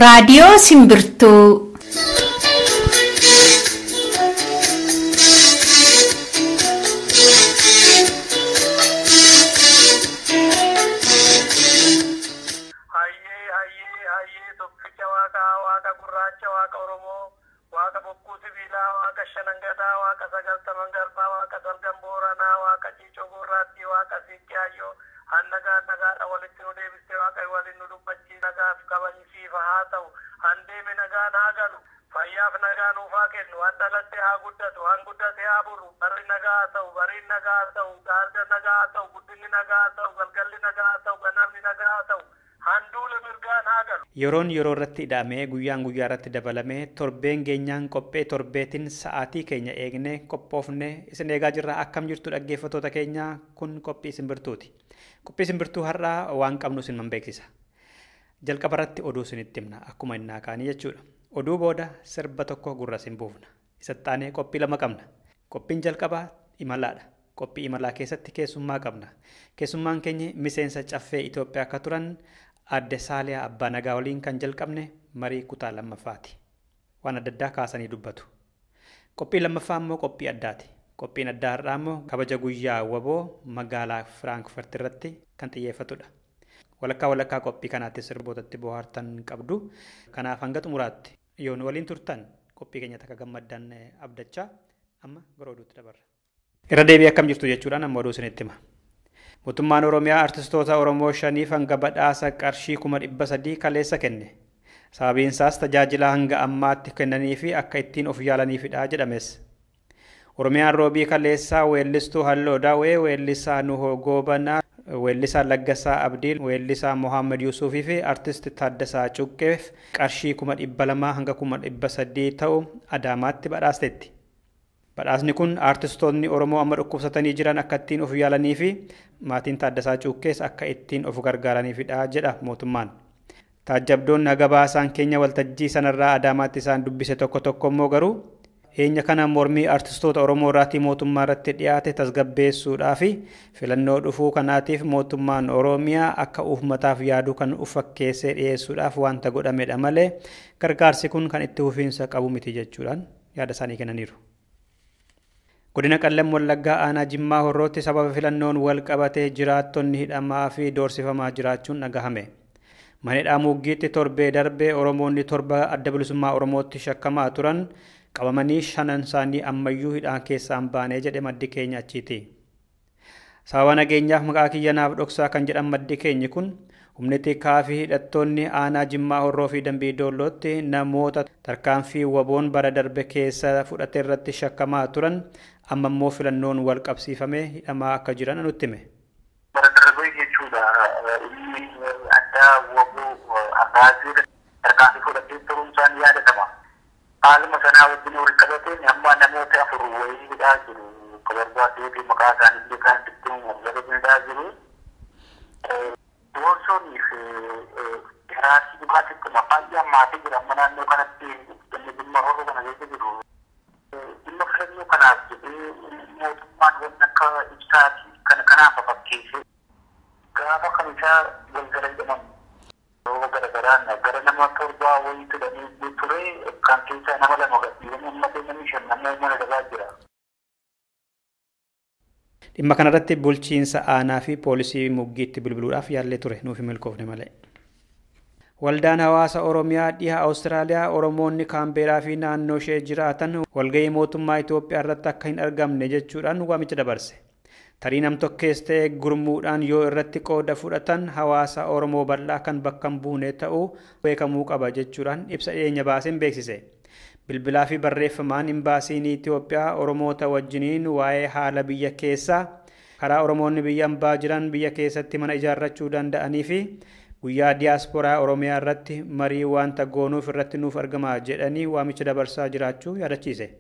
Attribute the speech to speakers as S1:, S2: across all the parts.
S1: Raadiyoo Simbirtuu.
S2: Hayyee hayyee hayyee tokkicha waaqaa waaqa gurraacha waaqa Oromoo waaqa bokkuu sibiilaa waaqa shanangadaa waaqa sagaltaman garbaa waaqa salgan booranaa waaqa ciicoo gurraattii waaqa siiqqee hayyoo hannagaa nagaadha walitti nu deebistee waaqa waliin nu dubbachii nagaaf kabajisiifa haa ta'u handeeme nagaan haa galu fayyaaf nagaa nuufaa kennu han dhalatte haa guddatu han guddate haa buru barri nagaa haa ta'u bariin nagaa haa ta'u gaarda nagaa haa ta'u guddinni nagaa haa ta'u galgalli nagaa haa ta'u ganamni nagaa haa ta'u handuula mirgaan haa galu.
S3: Yeroon yeroo irratti hidhamee guyyaan guyyaa irratti dabalamee torbeen geenyaan qophee torbeetiin sa'aatii keenya eegnee qophoofnee isin eegaa jirra. Akkam jirtu dhaggeeffattoota keenya, kun qophii simbirtuuti. Qophii simbirtuu har'aa waan qabnu isin man beeksisa. Jalqaba irratti oduu isinitti himna akkuma innaa kaanii jechuudha. Oduu booda sirba tokko gurra isin buufna. Isatti aanee qophii lama qabna. Qophiin jalqabaa imalaadha. Qophii imalaa keessatti keessummaa qabna. Keessummaan keenya miseensa caffee Itoophiyaa akka turan Aadde Saaliyaa Abbaa Nagaa waliin kan jalqabne marii kutaa lammaffaati. Waan adda addaa kaasanii dubbatu. Qophii lammaffaa immoo qophii addaati. Qophiin addaa har'aa immoo kabaja guyyaa waboo magaalaa Firaankfurt irratti kan xiyyeeffatudha. Walakkaa walakkaa qophii kanaatti sirbootatti bohaartan qabdu. Kanaaf hanga xumuraatti yoo nu waliin turtan qophii keenya takka gammaddan abdachaa amma gara oduutti dabarra. Irra deebii akkam jirtu jechuudhaan amma oduu isinitti hima. Mootummaan Oromiyaa artistoota Oromoo shaniif hanga badhaasa qarshii 300,000 kaleessa kenne. Sababiin isaas tajaajila hanga ammaatti kennanii fi akka ittiin of yaalaniifidha jedhames. Oromiyaan roobii kaleessaa weellistuu Halloo Daawwee, weellisaa Nuhoo Goobanaa, weellisaa Laggasaa Abdii, weellisaa Mohaammed Yuusufii fi artist Taaddasaa Cuqqeef qarshii 200,000 hanga 300,000 ta'u Adaamaatti badhaasteetti. Badhaasni kun artistoonni Oromoo amma dhukkubsatanii jiran akka ittiin of yaalanii fi maatiin Taaddasaa Cuqqees akka ittiin of gargaaraniifidha jedha mootummaan. Taajjabdoonni haga baasaan keenya waltajjii sanarraa Adaamaatti isaan dubbise tokko tokko immoo garuu eenya kana mormii artistoota Oromoo irraatii mootummaa irratti dhiyaate tasgabbeessuudhaa fi filannoo dhufuu kanaatiif mootummaan Oromiyaa akka uummataaf yaaduu kan of fakkeessee dhiyeessuudhaaf wanta godhamedha malee gargaarsi kun kan itti fufiinsa qabu miti jechuudhaan yaada isaanii kennaniiru. Godina Qallam Wallaggaa aanaa Jimmaa Horrootti sababa filannoon wal qabatee jiraattonni hidhamaa fi doorsifamaa jiraachuun dhagahame. Mana hidhaa Muggiitti torbee darbee Oromoonni torba adda bilisummaa Oromootti shakkamaa turan qabamanii shanan isaanii ammayyuu hidhaa keessaa hin baane jedhe maddi keenya achiiti. Sababa nageenyaaf maqaa kiyya naaf dhoksaa kan jedhan maddi keenyi kun humni tikaa fi hidhattoonni aanaa Jimmaa Horroo fi Dambii Doollootti namoota tarkaanfii waboon bara darbe keessa fudhate irratti shakkamaa turan amma immoo filannoon wal qabsiifamee hidhamaa akka jiran nutti hime.
S4: Bara darbee jechuudha inni addaa waboo abbaa tarkaanfii fudhatee turuun isaan yaadatama. Haaluma sanaa wajjin wal qabateen amma namoota afur wayii hidhaa jiru. Kabarbaatee fi maqaa isaanii illee kan itti himu hidhaa jiru. Doorsoonii fi hiraasii dhugaatitti baay'ee ammaatee jira. Amma naannoo kanatti inni dhimma horroo kana keessa jiru. Dhimma filannoo kanaaf jedhee mootummaan wanti akka ibsaatii kana kanaaf fakkeessee gaafa kan isaa galgala jedhamu. Yeroo garagaraan gara nama torbaa wayii fidanii ture kan keessaa nama lama gadhiifamee amma namni shan nama mana dabaa jira.
S3: Dhimma kanarratti bulchiinsa aanaa fi poolisii Muggiitti bilbiluudhaaf yaallee ture nuuf hin milkoofne malee. Waldaan hawaasa Oromiyaa dhiha Awustiraaliyaa Oromoonni Kaambeeraa fi naannoo ishee jiraatan walgahii mootummaa Itoophiyaa irratti akka hin argamne jechuudhaan waamicha dabarse. Tarii nam-tokkees ta'e gurmuudhaan yoo irratti qooda fudhatan hawaasa Oromoo bal'aa kan bakka hin buune ta'uu beekamuu qaba jechuudhaan ibsa dhiyeenya baaseen beeksise. Bilbilaa fi barreeffamaan imbaasiin Itoophiyaa Oromoota wajjiniin waa'ee haala biyya keessaa karaa Oromoonni biyya ambaa jiran biyya keessatti mana ijaarrachuu danda'anii fi guyyaa diyaasporaa Oromiyaa irratti marii wanta goonuuf irratti nuuf argama jedhanii waamicha dabarsaa jiraachuu yaadachiise.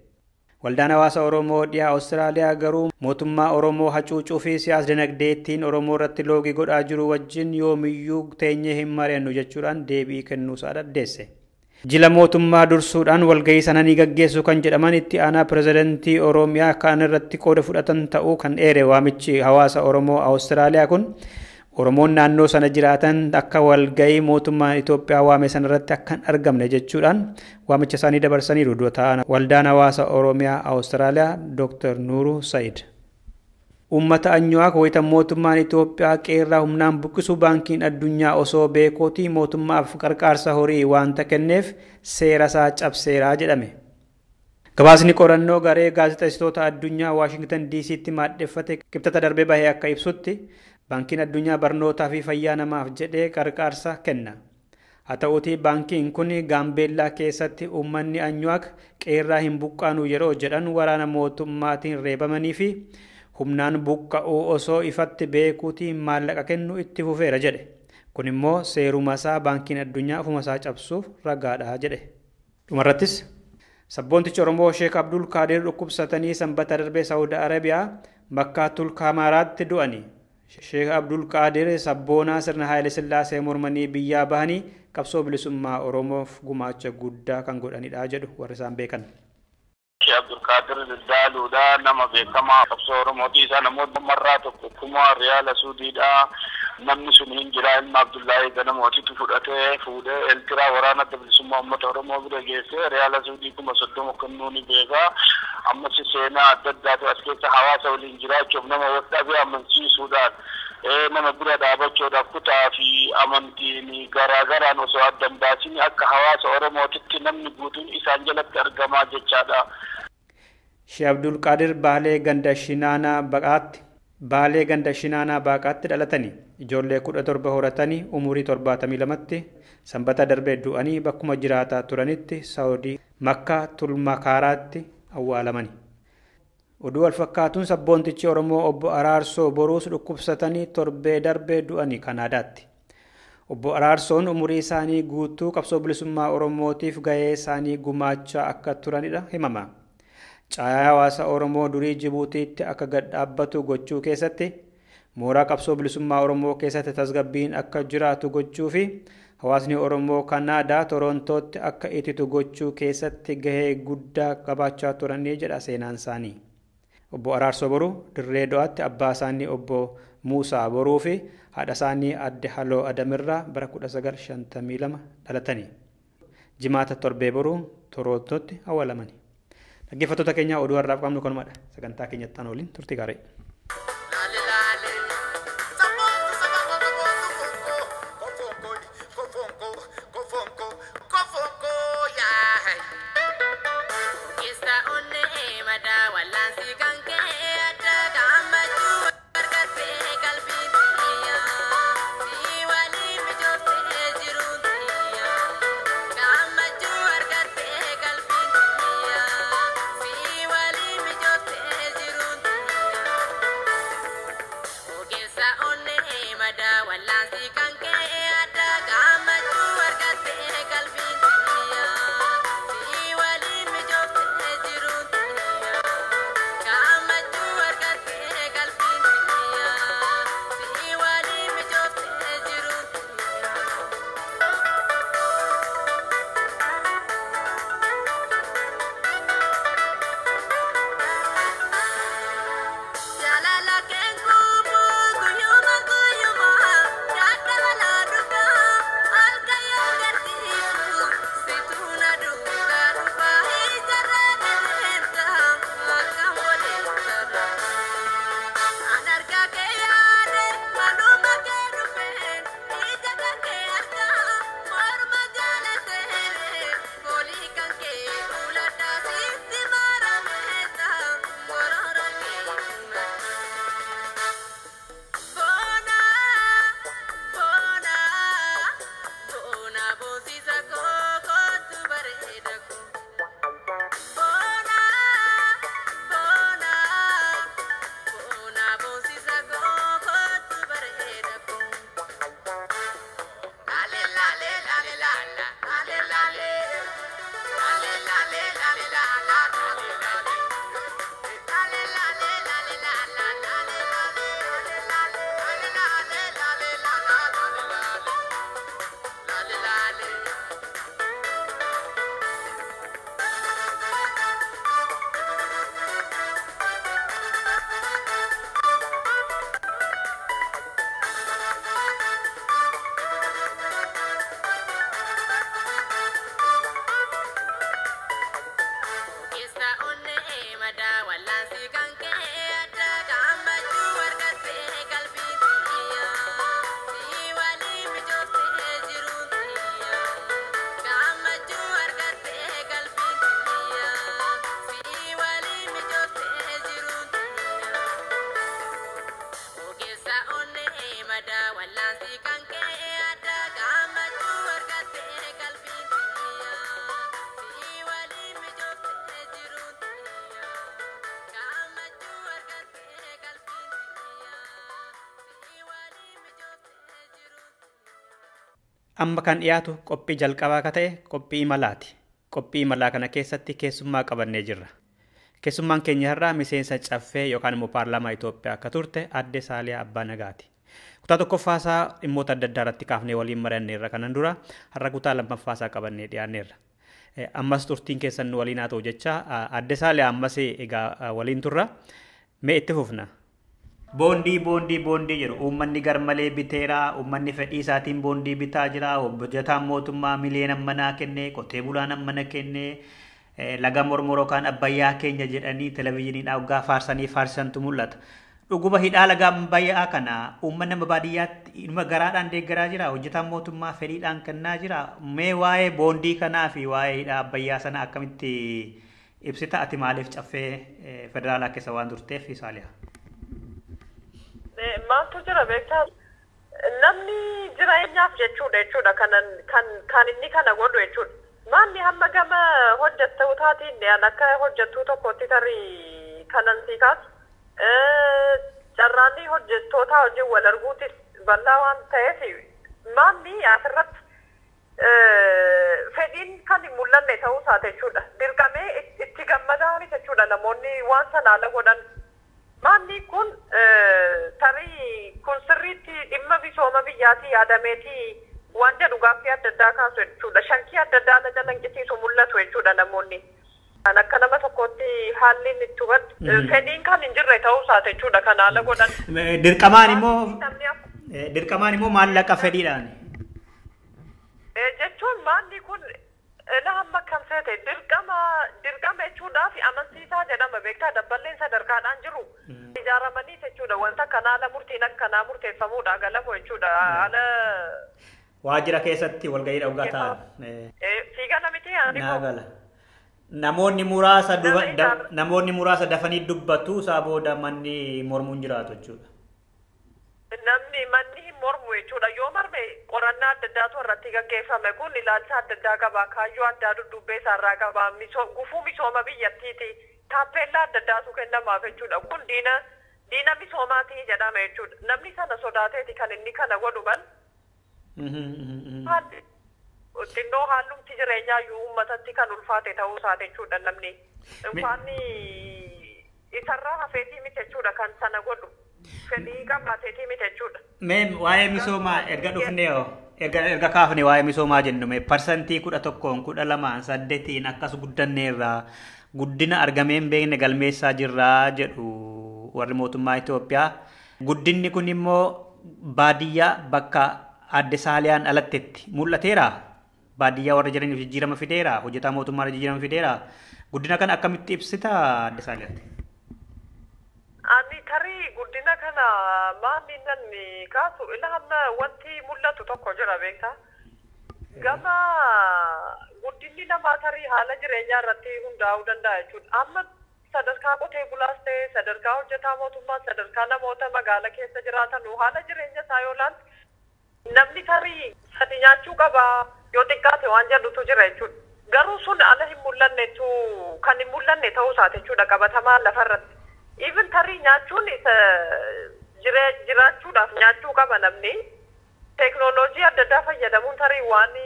S3: Waldaan hawaasa Oromoo dhiha Awustiraaliyaa garuu mootummaa Oromoo hacuucuu fi siyaas dinagdeettiin Oromoo irratti loogii godhaa jiru wajjin yoomiyyuu teenyee hin mari'annu jechuudhaan deebii kennuusaa addeesse. Jila mootummaa dursuudhaan walgahii sana ni gaggeessu kan jedhaman itti aanaa pirezidantii Oromiyaa kan irratti qooda fudhatan ta'uu kan eere waamichi hawaasa Oromoo Awustiraaliyaa kun Oromoon naannoo sana jiraatan akka walgahii mootummaan Itoophiyaa waame sanarratti akka hin argamne jechuudhaan waamicha isaanii dabarsaniiru. Dura ta'an waldaan hawaasa Oromiyaa Awustiraaliyaa Dr. Nuuruu Said. Uummata Anyuwaak wayita mootummaan Itoophiyaa qeerraa humnaan buqqisuu baankiin addunyaa osoo beekootii mootummaaf qarqaarsa horii waanta kenneef seera isaa cabseeraa jedhame. Gabaasni qorannoo garee gaazexeessitoota addunyaa Waashingtan DC'tti maadheffate kibxata darbee bahee akka ibsutti baankiin addunyaa barnootaa fi fayyaa namaaf jedhee qarqaarsa kenna. Haa ta'uutii baankiin kun Gaambeellaa keessatti uummanni Anyuwaak qeerraa hin buqqaanu yeroo jedhan waraana mootummaatiin reebamanii fi humnaan buqqa'uu osoo ifatti beekuutiin maallaqa kennu itti fufeera jedhe. Kun immoo seeruma isaa baankiin addunyaa ofuma isaa cabsuuf ragaadha jedhe. Dhumarrattis sabboontichi Oromoo Sheek Abdul Kaadir dhukkubsatanii sanbata darbee Saawud Arabiyaa Makkaa Tulkaamaraatti du'ani. Sheek Abdul Qaadir sabboonaa sirna Haayile Sillaasee mormanii biyyaa bahanii qabsoo bilisummaa Oromoof gumaacha guddaa kan godhanidha jedhu warri isaan beekan.
S4: Sheek Abdul Qaadir Daaluudha nama beekamaa qabsoo Oromooti. Isaa namoota marraa tokko kuma riyaala Suudiidha. Namni sun hin jira ilma Abdullahi Ganamootitu fudhatee fuudhee Eeltiraa waraana bilisummaa uummata Oromoo bira geessee riyaala Suudii 30,000 kennuu ni beeka. Ammas seenaa adda addaatu as keessa hawaasa waliin jiraachuuf nama wal amansiisuudhaan nama bira dhaabachuudhaaf kutaa fi amantiin garaagaraan osoo adda hin baasin akka hawaasa Oromootitti namni guutuun isaan jalatti argamaa jechaadha.
S3: Sheek Abdul Qaadir Baalee ganda Shinaanaa Baqaatti Baalee ganda Shinaanaa Baaqaatti dhalatanii ijoollee 17 horatanii umurii 72tti sanbata darbee du'anii bakkuma jiraataa turanitti Saawudii Makkaa Tulmakaaraatti awwaalamani. Oduu wal fakkaatuun sabboontichi Oromoo obbo Araarsoo Boruus dhukkubsatanii torbee darbee du'anii Kanaadaatti. Obbo Araarsoon umurii isaanii guutuu qabsoo bilisummaa Oromootiif gahee isaanii gumaachaa akka turanidha himama. Caayaa hawaasa Oromoo durii Jibuutiitti akka gad dhaabbatu gochuu keessatti mooraa qabsoo bilisummaa Oromoo keessatti tasgabbiin akka jiraatu gochuu fi hawaasni Oromoo Kanaadaa Torontootti akka ititu gochuu keessatti gahee guddaa qabaachaa turanii jedha seenaan isaanii. Obbo Araarsoo Boruu Dirree Do'aatti abbaa isaanii obbo Muusaa Boruu fi haadha isaanii adde Haloo Adamirraa bara 1952 dhalatanii. Jimaata torbee boruu Torontootti awwaalamani. Dhaggeeffattoota keenya oduu har'aaf qabnu kanumadha. Sagantaa keenyatti aan waliin turtii gaarii. Amma kan dhiyaatu qophii jalqabaa akka ta'e qophii imalaati. Qophii imalaa kana keessatti keessummaa qabannee jirra. Keessummaan keenya irraa miseensa caffee yookaan immoo paarlaamaa Itoophiyaa akka turte Aadde Saaliyaa Abbaa Nagaati. Kutaa tokkoffaasaa dhimmoota adda addaa irratti kaafnee waliin mari'anneerra kanan dura har'a kutaa lammaffaasaa qabannee dhiyaanneerra. Ammas turtiin keessan nu waliin haa ta'u jecha Aadde Saaliyaa ammas egaa waliin turra. Mee itti fufna. Boondii boondii boondii jedhu uummanni garmalee biteera, uummanni fedhii isaatiin boondii bitaa jira, hojjetaan mootummaa miliyoona manaa kennee, qotee bulaan mana kennee, laga mormoroo kan Abbayyaa keenya jedhanii televizyiiniidhaan waggaa faarsanii faarsantu mul'ata. Dhuguma hidhaa laga Abbayyaa kana uummanni nama baadiyyaatti ilma garaadhaan deeggaraa jira, hojjetaan mootummaa fedhiidhaan kennaa jira. Mee waa'ee boondii kanaa fi waa'ee hidhaa Abbayyaa sana akkamitti ibsita? Ati maaliif caffee federaalaa keessa waan turteef Saaliyaa?
S5: Maaltu jira beektaa? Namni jireenyaaf jechuudha kan inni kana godhu jechuudha. Manni hamma gama hojjettootaatiin akka hojjettuu tokkotti tarii kanan sii kaasu. Carraanni hojjettoota wajjin wal arguutis bal'aa waan ta'eef manni asirratti fedhiin kan hin mul'anne ta'uu isaati jechuudha. Dirqamee itti gammadaa jechuudha namoonni waan sana ala godhan. Manni kun tarii kun sirriitti dhimma misooma biyyaatii yaadameetii waan jedhu gaaffii adda addaa kaasu jechuudha. Shakkii adda addaa ala jalanqisiisu mul'atu jechuudha namoonni. Akka nama tokkotti haalli inni itti hubatu fedhiin kan hin jirre ta'uu isaati jechuudha kan haala godhan.
S3: Dirqamaan immoo maallaqa fedhiidhaan.
S5: Jechuun manni kun ila hamma kam seete dirqama jechuudhaa fi amansiisaa jedhama beektaa dabballeen sadarkaadhaan jiru. Ijaaramanii jechuudha wanta kana haala murtiin akkanaa murteeffamuudha galamu jechuudha haala.
S3: Waajjira keessatti walgahii dhugaa ta'an.
S5: Fiigaa miti yaani.
S3: Naagala. Namoonni muraasa dafanii dubbatu isaa booda manni mormuun jiraatu jechuudha.
S5: Namni manni hin mormu jechuudha. Yoo marme qorannaa adda addaatu irratti gaggeeffame kun ilaalcha adda addaa qaba. Kaayyoo addaa duddubbee isaarraa qaba. Gufuu misooma biyyattiiti. Taappeellaa adda addaatu kennamaaf jechuudha. Kun diina misoomaatii jedhama jechuudha. Namni sana sodaateeti kan inni kana godhu mal. Xinnoo hallumti jireenyaa iyyuu uummatatti kan ulfaate ta'uu isaati jechuudha namni. Infaanni isarraa hafeetii miti jechuudha kan sana godhu. Fedhii qabaateetii miti jechuudha.
S3: Mee waa'ee misoomaa erga dhufnee hoo erga kaafne waa'ee misoomaa jennu mee 11%, 12%, 8% akkas guddanneerraa guddina argamee hin beekne galmeessaa jirraa jedhu warri mootummaa Itoophiyaa. Guddinni kun immoo baadiyyaa bakka Aadde Saaliyaan dhalattetti mul'ateera. Baadiyyaa warra jiraniif jijjiirama fideera. Hojjetaa mootummaa jijjiirama fideera. Guddina kana akkamitti ibsita Aadde Saaliyaatti?
S5: Ani tarii guddina kana maali namni kaasu ila hamma wanti mul'atu tokko jira beektaa. Gama guddinni namaa tarii haala jireenyaa irratti hundaa'uu danda'a jechuudha. Amma sadarkaa qotee bulaas ta'e sadarkaa hojjetaa mootummaa sadarkaa namoota magaalaa keessa jiraatan haala jireenya isaa yoo ilaalte namni tarii sadi nyaachuu qaba yoo xiqqaate waan jedhutu jira jechuudha. Garuu sun ala hin mul'annetu kan hin mul'anne ta'uu isaati jechuudha qabatamaa lafarratti. Even tarii nyaachuun isa jiraachuudhaaf nyaachuu qaba namni. Teeknooloojii adda addaa fayyadamuun tarii waan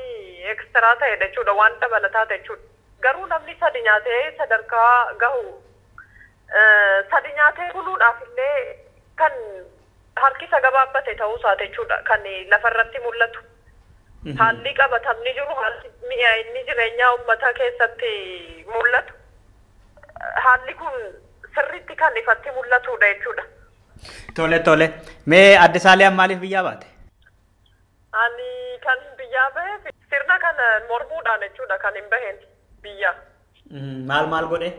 S5: ekstiraa ta'e jechuudha waan dabalataa ta'e jechuudha. Garuu namni sadi nyaatee sadarkaa gahu sadi nyaatee buluudhaaf illee kan harkisa gabaabbate ta'uu isaati jechuudha kan lafarratti mul'atu. Haalli qabatamni jiru haalli mi'a inni jireenyaa uummataa keessatti mul'atu. Haalli kun sirriitti kan ifatti mul'atudha jechuudha.
S3: Tole tole. Mee Aadde Saaliyaan maaliif biyyaa baate?
S5: Ani kan biyyaa baheef sirna kana mormuudhaan jechuudha kan hin baheen biyya.
S3: Maal maal godhe?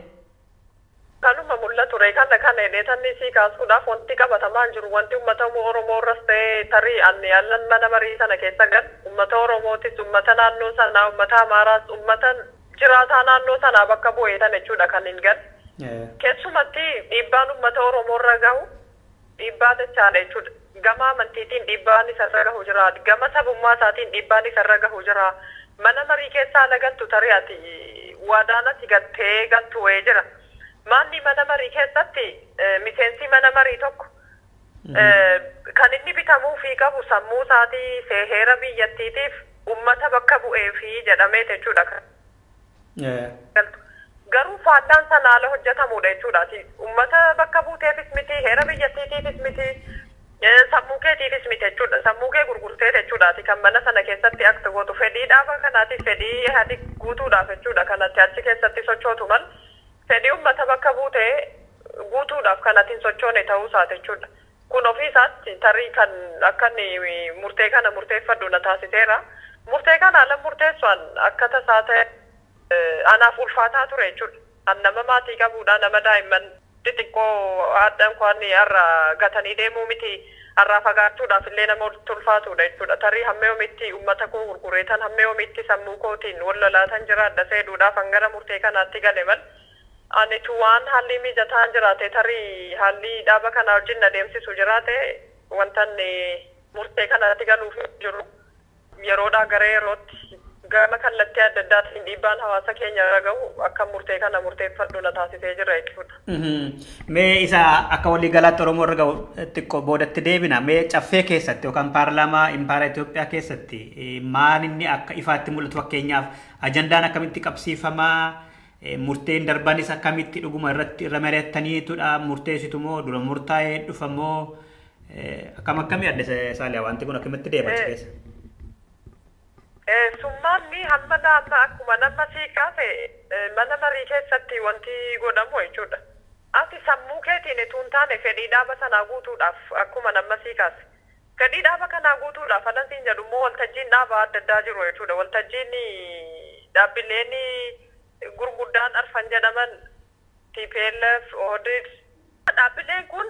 S5: Kanuma mul'atu ree kana kana dheetanni sii kaasuudhaaf wanti qabatamaa jiru wanti uummata Oromoo irras ta'e tarii ani allan mana marii sana keessa gal uummata Oromootis uummata naannoo sanaa uummata Amaaraas uummata jiraataa naannoo sanaa bakka bu'eetan jechuudha kan hin gal. Keessumatti dhiibbaan uummata Oromoo irra gahu dhiibbaa dachaadha jechuudha. Gama amantiitiin dhiibbaan isarra gahu jira. Gama sabummaa isaatiin dhiibbaan isarra gahu jira. Mana marii keessaa ala galtu tarii ati waadaan ati galtee galtu wayii jira. Manni mana marii keessatti miseensi mana marii tokko kan inni bitamuu fi qabu sammuu isaatii seera biyyattiitiif Uummata bakka bu'ee fi jedhamee jechuudha. Garuu faallaan sana haala hojjetamudha jechuudha. Uummata bakka buuteefis miti, heera biyyattiitiifis miti, sammuu keetiifis miti jechuudha. Sammuu kee gurgurtee jechuudha. Kan mana sana keessatti akti gootu fedhii dhaaba kanaatiif fedhii hadi guutuudhaaf jechuudha. Kanatti achi keessatti sochootu mal fedhii uummata bakka buutee guutuudhaaf kanatiin sochoone ta'uu isaati jechuudha. Kun ofii isaatti tarii kan akka inni murtee kana murteeffadhu na taasiseera. Murtee kana haala murteessuun akka tasaa ta'e anaaf ulfaataa ture jechuudha. An nama maatii qabuudha, nama daa'imman xixiqqoo addaan kwaan har'a gatanii deemuu miti har'aa fagaachuudhaaf illee nama ulfaatudha jechuudha. Tarii hamma yoomitti uummata koo gurgureetan hamma yoomitti sammuu kootiin wal lolaatan jiraadha seeduudhaaf hangara murtee kanaatti gale mal. Anitu waan haalli mijataan jiraate tarii haalli dhaaba kanaa wajjin adeemsisu jiraate wanta murtee kanatti galuuf jiru yeroodhaa gara yerootti gama kallattii adda addaatiin dhiibbaan hawaasa keenya irra gahu akka murtee kana murteeffadhu na taasisee jira jechuudha.
S3: Mee isa akka waliigalaatti Oromoo irra gahu xiqqoo boodatti deebina. Mee caffee keessatti yookaan paarlaamaa impaayera Itoophiyaa keessatti maal inni akka ifaatti mul'atu fakkeenyaaf ajandaan akkamitti qabsiifamaa? Murteen darbanis akkamitti dhuguma irratti irra mari'attaniitudha murteessitu moo dura murtaa'ee dhufa moo akkam akkamii adda Saaliyaa wanti kun akkamitti deema achi keessa?
S5: Summaanni hamma naannoo akkuma nama sii kaase mana marii keessatti wanti godhamu jechuudha. Ati sammuu keetiin utuu hin taane fedhii dhaaba sanaa guutuudhaaf akkuma nama sii kaase. Fedhii dhaaba kanaa guutuudhaaf anan siin jedhu immoo waltajjiin dhaaba adda addaa jiru jechuudha. Waltajjiin dhaabbileen gurguddaan arfan jedhaman TPLF, OHDID dhaabbileen kun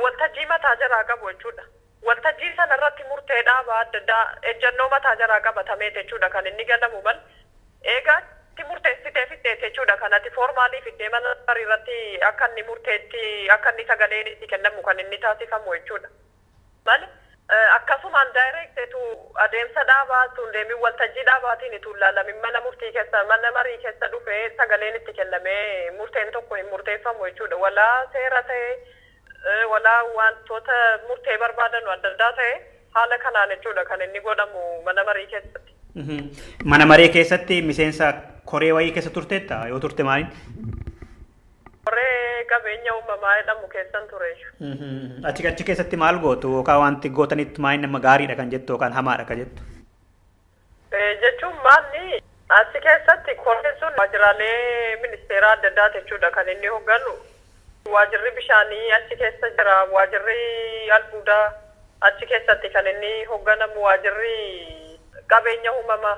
S5: waltajjii mataa jaraa qabu jechuudha. Waltajjii sana irratti murtee dhaaba adda addaa ejjennoo mataa jaraa qabatamee jechuudha kan inni galamu mal. Egaa itti murteessitee fiddeet jechuudha kanatti foormaalii fiddee mana marii irratti akka inni murteetti akka inni sagaleen itti kennamu kan inni taasifamu jechuudha. Mal akkasumaan daayireekteetu adeemsa dhaabaa tun deemin waltajjii dhaabaatiin itoo ilaalamin mana murtii keessa mana marii keessa dhufee sagaleen itti kennamee murteen tokko hin murteeffamu jechuudha. Walaa seera ta'e walaa wantoota murtee barbaadan adda addaa ta'e haala kanaan jechuudha kan inni godhamu mana marii keessatti.
S3: Mana maree keessatti miseensa koree wayii keessa turteetta yoo turte maaliin?
S5: Koree qabeenya uumamaa jedhamu keessan ture.
S3: Achi keessatti maal gootu yookaan wanti gootanitti maal nama gaariidha kan jettu yookaan hamaadha kan jettu?
S5: Jechuun maalni achi keessatti koreen sun waajjiraalee ministeera adda addaa jechuudha kan inni hoogganu. Waajjirri bishaanii achi keessa jira, waajjirri albuudaa achi keessatti kan inni hoogganamu, waajjirri qabeenya uumamaa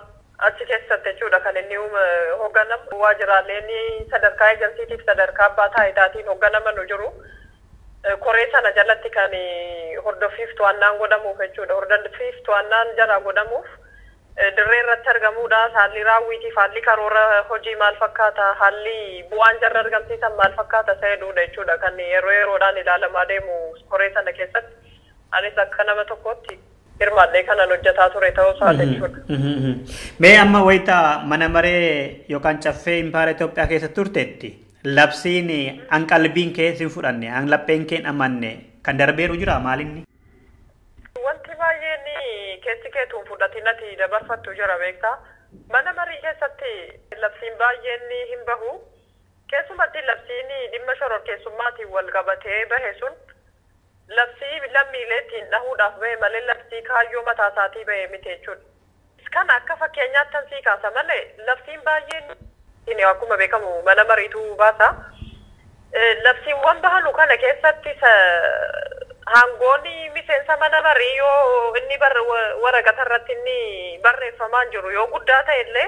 S5: achi keessatti jechuudha kan inni hoogganamu. Waajjiraaleen sadarkaa ejensiitiif sadarkaa abbaa taayitaatiin hoogganaman jiru. Koree sana jalatti kan hordoffiif to'annaan godhamuuf jechuudha. Hordoffiif to'annaan jala godhamuuf dirree irratti argamuudha. Haalli raawwiitiif haalli karoora hojii maal fakkaata, haalli bu'aan jarra argamsiisan maal fakkaata isa jedhudha jechuudha kan yeroo yeroodhaan ilaalamaa deemu koree sana keessatti. Anis akka nama tokkootti hirmaadhee kanan hojjetaa ture ta'uu isaa jechuudha.
S3: Mee amma wayita mana maree yookaan caffee impaayera Itoophiyaa keessa turteetti labsiin an qalbiin kee sin fudhanne an lapheen kee hin amanne kan darbeeru jira maalinni?
S5: Wanti baay'een keessi keetuun fudhatin ati dabarfattu jira beektaa. Mana marii keessatti labsiin baay'een hin bahu. Keessumatti labsiin dhimma shororkeessummaatiin wal qabatee bahe sun labsii lammiilee ittiin dhahuudhaaf bahe malee labsii kaayyoo mataa isaatii bahe miti jechuudha. Kana akka fakkeenyaatti tan sii kaasa malee labsiin baay'een akkuma beekamu mana mariitu baasa. Labsiiwwan bahanu kana keessatti hangoonni miseensa mana marii yoo inni waraqata irratti inni barreeffamaan jiru yoo guddaa ta'e illee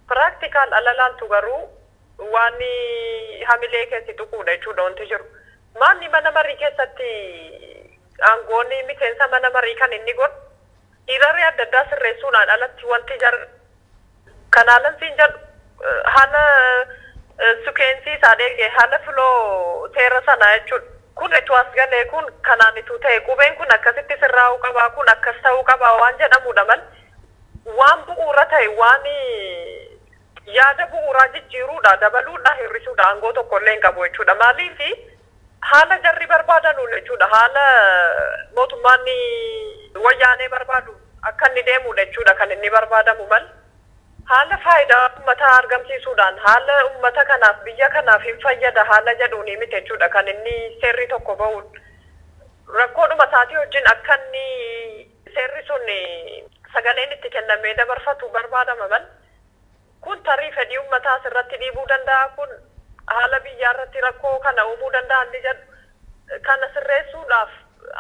S5: piraktikaal ala laaltu garuu waan hamilee keessi tuquudha jechuudha wanti jiru. Manni mana marii keessatti aangoonni miseensa mana marii kan inni godhu hiriirri adda addaa sirreessuudhaan alatti wanti jar kanaalan siin jedhu haala sukeensi isaa deegee haala filoo seera sanaa jechuudha. Kun itti as galee kun kanaan itti ta'e qubeen kun akkasitti sirraa'uu qabaa kun akkas ta'uu qabaa waan jedhamudha mal waan bu'uura ta'e waan yaada bu'uuraa jijjiiruudha dabaluudha hir'isuudha aangoo tokkollee hin qabu jechuudha. Maaliif haala jarri barbaadanuun jechuudha haala mootummaan wayyaanee barbaadu akka inni deemudha jechuudha kan inni barbaadamu mal. Haala faayidaa uummataa argamsiisuudhaan haala uummata kanaaf biyya kanaaf hin fayyada haala jedhuun miti jechuudha kan inni seerri tokko bahuun. Rakkoodhuma isaatii wajjin akka inni seerri sun sagaleen itti kennamee dabarfatu barbaadama mal. Kun tarii fedhii uummataa asirratti dhiibuu danda'a, kun haala biyyaa irratti rakkoo kana uumuu danda'a inni jedhu kana sirreessuudhaaf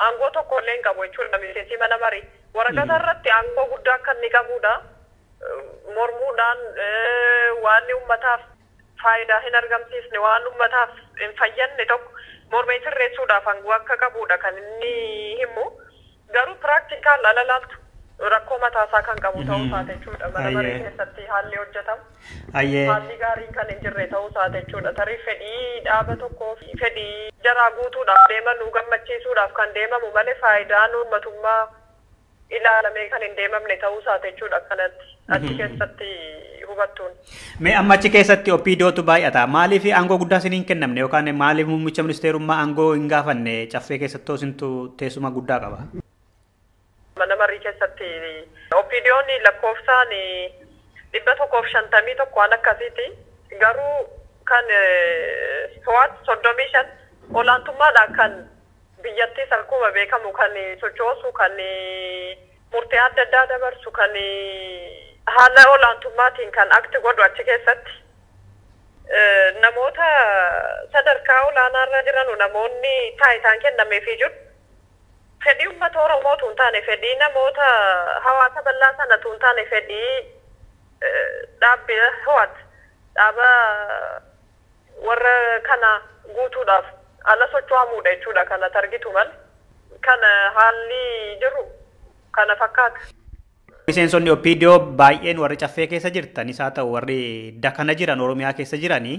S5: aangoo tokko illee hin qabu jechuudha miseensi mana marii. Waraqata irratti aangoo guddaa akka inni qabudha. Mormuudhaan waan uummataaf faayidaa hin argamsiisne, waan uummataaf hin fayyadne tokko mormee sirreessuudhaaf aangoo akka qabudha kan inni himu. Garuu piraktikaal ala laaltu rakkoo mataasaa kan qabu ta'uu isaati jechuudha. Mana marii keessatti haalli hojjetamu. Haalli gaariin kan hin jirre ta'uu isaati jechuudha. Tarii fedhii dhaaba tokkoo fedhii jaraa guutuudhaaf deemanuu gammachiisuudhaaf kan deemamu malee faayidaan uummatummaa ilaalamee kan hin deemamne ta'uu isaati jechuudha kanatti achi keessatti hubattuun.
S3: Mee amma achi keessatti OPDOtu baay'ata. Maaliif aangoo guddaa isin hin kennamne yookaan maaliif muummicha ministeerummaa aangoo hin gaafanne caffee keessatti isintu teessuma guddaa qaba?
S5: Mana marii keessatti OPDOon lakkoofsaan 151 waan akkasiiti. Garuu kan to'at 35 olaantummaadhaan kan biyyattis akkuma beekamu kan sochoosu, kan murtee adda addaa dabarsu, kan haala olaantummaatiin kan akti godhu achi keessatti namoota sadarkaa olaanaarra jiranu namoonni taayitaan kennameefii jiru. Fedhii uummata Oromootu hin taane, fedhii namoota hawaasa bal'aa sanatu hin taane, fedhii dhaabbii ho'at dhaaba warra kana guutuudhaaf ala socho'amuudha jechuudha kana targitu mal kana haalli jiru kana fakkaata.
S3: Miseensonni OPDO baay'een warri caffee keessa jirtanis haa ta'u warri dakana jiran Oromiyaa keessa jiranii